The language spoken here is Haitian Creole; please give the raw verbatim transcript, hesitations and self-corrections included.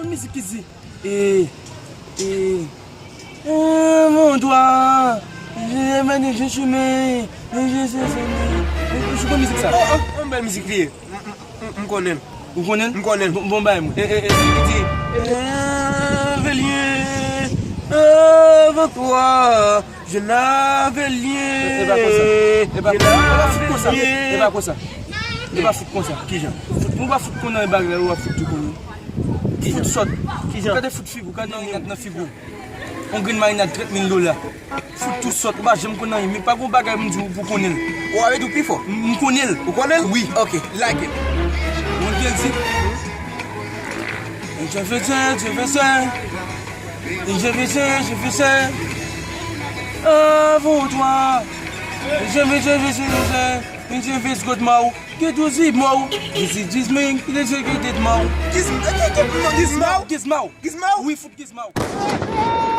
Yon mizik ki di, e, e, e, mon dwa, je mène, je chemin, je se, se, se, ou konn mizik sa? Oh, oh, oh, bèl mizik li ye. M, m, m, m konnen l. Ou konnen l? M konnen l. Bon, bon, bay mwen. E, e, e, li di, e, Velye, avant toi, je n'avais rien. E, e pa konsa. E pa, e pa fout konsa. E pa konsa. E pa fout konsa. Kijan? Fout, ou pa fout konn nan bagay la, ou pa fout tou konnen. Fout sòt. Kijan? Gade fout figi w, gade marinad nan figi w. Yon grenn marinad trant mil dola. Fout tou sòt, ou pa janm konn anyen, men pa gon bagay m di w pou konnen l. Ou ap di w pi fò. M, m konnen l. Ou konnen l? Wi. Ok, like it. Ou konn ki l di? Je veux dire, je veux dire. Je veux dire, je veux dire. Avant toi. Je veux dire, je veux dire, je veux dire. Je veux dire, God Mao. Get to see Mao. This is this man. This is get it Mao. This, get it Mao. This Mao. This Mao. Gizmo? Wi, fout Gizmo.